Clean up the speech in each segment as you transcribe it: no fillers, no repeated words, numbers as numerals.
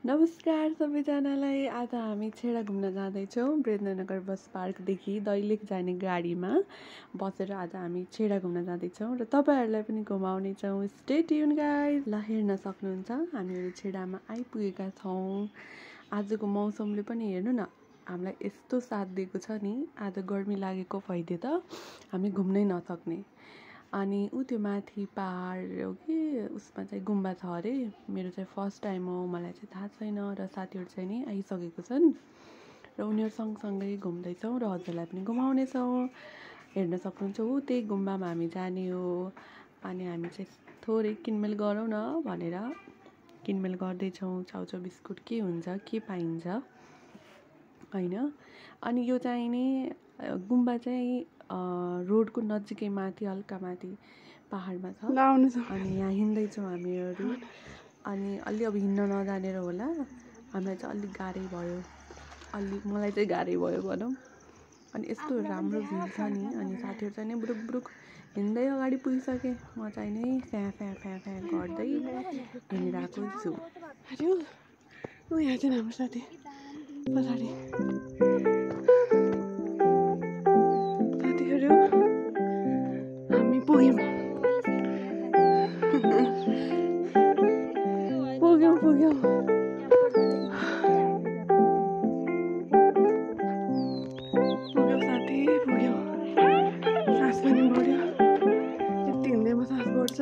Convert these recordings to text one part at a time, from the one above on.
नमस्कार सबैजनालाई। आज हामी छेडा घुम्न जाँदैछौँ। वीरेन्द्रनगर बस पार्कदेखि दैलेख जाने गाडीमा बसेर आज हामी छेडा घुम्न जाँदैछौँ र तपाईँहरूलाई पनि घुमाउनेछौँ। Stay tune guys. ल हेर्न सक्नुहुन्छ हामीहरू छेडामा आइपुगेका छौँ। आजको मौसमले पनि हेर्नु न हामीलाई यस्तो साथ दिएको छ नि। आज गर्मी लागेको भइदियो त हामी घुम्नै नसक्ने। अनि त्यो माथि पहाड हो कि उसमा चाहिँ गुम्बा छ अरे। मेरो चाहिँ फर्स्ट टाइम हो, मलाई चाहिँ थाहा छैन र साथीहरू चाहिँ नि आइसकेको छन् र उनीहरू सँगसँगै घुम्दैछौँ र हजुरलाई पनि घुमाउनेछौँ। हेर्न सक्नुहुन्छ त्यही गुम्बामा हामी जाने हो। अनि हामी चाहिँ थोरै किनमेल गरौँ न भनेर किनमेल गर्दैछौँ। चाउचाउ बिस्कुट के हुन्छ, के पाइन्छ होइन। अनि यो चाहिँ नि गुम्बा चाहिँ रोडको नजिकै माथि हल्का माथि पहाडमा छ। अनि यहाँ हिँड्दैछौँ हामीहरू। अनि अलि अब हिँड्न नजानेर होला हामीलाई चाहिँ अलिक गाह्रै भयो, मलाई चाहिँ गाह्रै भयो भनौँ। अनि यस्तो राम्रो भ्यू छ नि। अनि साथीहरू चाहिँ नि बुरुक बुरुक हिँड्दै अगाडि पुगिसकेँ। म चाहिँ नि फ्याँ फ्याँ फ्याँ फ्याँ गर्दै हिँडिरहेको छु। यहाँ चाहिँ हाम्रो साथी पछाडि साथीहरू हामी पुग्यौँ पुग्यौँ साथी पुग्यौँ। सास पनि बढ्यो, यति हिँड्दैमा सास बढ्छ।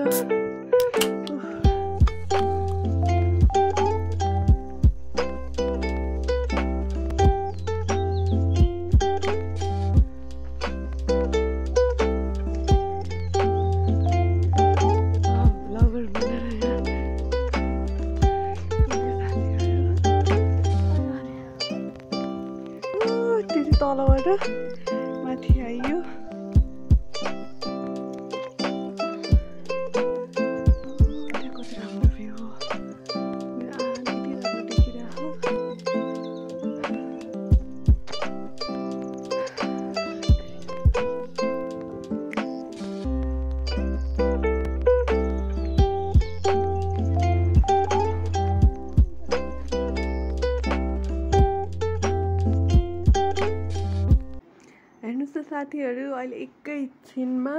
तलबाट माथि आइयो। कति राम्रो भ्यू हो। हेर्नुहोस् त साथीहरू, अहिले एकैछिनमा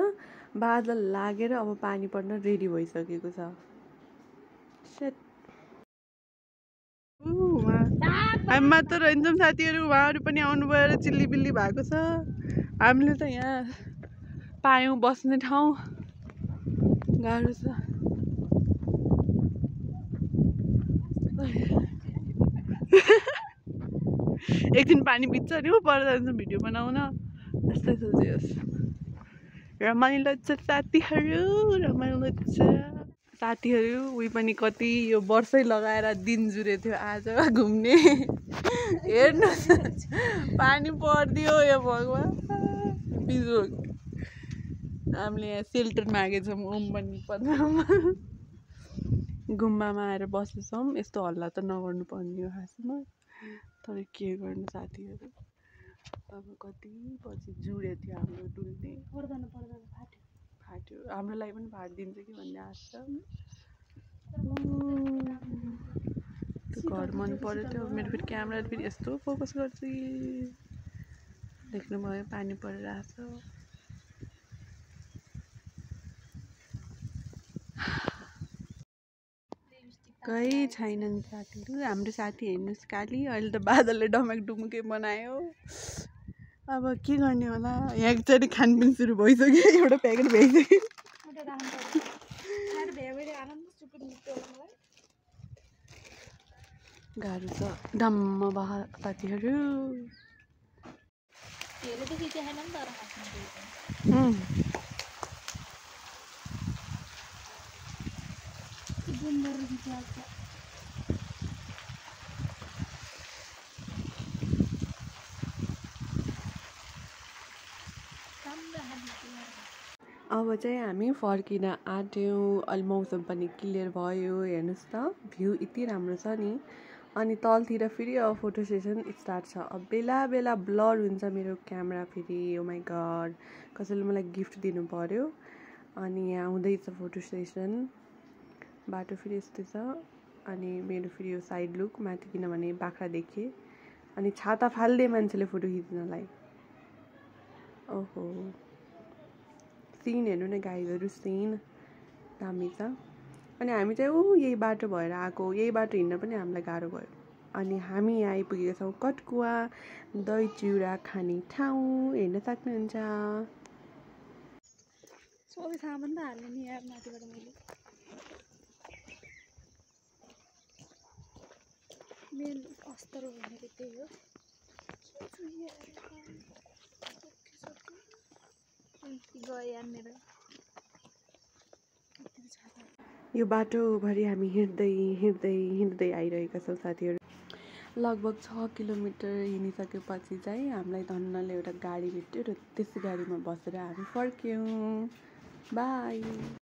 बादल लागेर अब पानी पर्न रेडी भइसकेको छ। हामी मात्र रहन्छौँ साथीहरू, उहाँहरू पनि आउनुभयो र चिल्ली बिल्ली भएको छ। हामीले त यहाँ पायौँ बस्ने ठाउँ, गाह्रो छ। एकदिन पानी भिज्छ नि पर जान्छ भिडियो बनाउन, यस्तै सोचेस्। रमाइलो छ साथीहरू, रमाइलो छ साथीहरू। उही पनि कति यो वर्षै लगाएर दिन जुरे थियो आज घुम्ने। हेर्नुहोस् पानी परिदियो यो भगवान् बिजोग। हामीले यहाँ सेल्टर मागेछौँ ओम पनि पन्ध्रमा। गुम्बामा आएर बसेछौँ। यस्तो हल्ला त नगर्नु पर्ने हो खासमा, तर के गर्नु साथीहरू। अब कति पछि जुरे थियो हाम्रो डुल्ने। फाट्यो हाम्रो लागि पनि फाटिदिन्छ कि भन्ने आश छ। त्यो घर मन पर्यो थियो। मेरो फेरि क्यामेरा फेरि यस्तो फोकस गर्छ। देख्नुभयो पानी परिरहेछ। कहीँ छैनन् साथीहरू। हाम्रो साथी हेर्नुहोस् काली, अहिले त बादलले डमाक डुमुकै बनायो। अब के गर्ने होला। यहाँ एकचोटि खानपिन सुरु भइसक्यो, एउटा प्याकेट भइसक्यो। गाह्रो छ डम्म बहा साथीहरू। अब चाहिँ हामी फर्किन आँट्यौँ। अलि मौसम पनि क्लियर भयो। हेर्नुहोस् त भ्यू यति राम्रो छ नि। अनि तलतिर फेरि अब फोटो सेसन स्टार्ट छ। अब बेला बेला ब्लर हुन्छ मेरो क्यामेरा फेरि। ओ माई गड, कसैले मलाई गिफ्ट दिनु पर्यो। अनि यहाँ हुँदैछ फोटो सेसन। बाटो फेरि यस्तै छ। अनि मेरो फेरि यो साइड लुक माथि किनभने बाख्रा देखेँ अनि छाता फाल्दै मान्छेले फोटो खिच्नलाई। ओहो सिन हेर्नु न गाइजहरू, सिन दामी छ। अनि हामी चाहिँ यही बाटो भएर आएको, यही बाटो हिँड्न पनि हामीलाई गाह्रो भयो। अनि हामी यहाँ आइपुगेका छौँ कटकुवा दही चिउरा खाने ठाउँ, हेर्न सक्नुहुन्छ। सबै सामान त हाल्ने नि यार माथिबाट मैले। मेन अस्तर भनेको त्यही हो। गयो यार मेरो। यो बाटोभरि हामी हिँड्दै हिँड्दै हिँड्दै आइरहेका छौँ साथीहरू। लगभग 6 किलोमिटर हिँडिसकेपछि चाहिँ हामीलाई धन्नले एउटा गाडी भेट्यो र त्यस गाडीमा बसेर हामी फर्क्यौँ। बाई।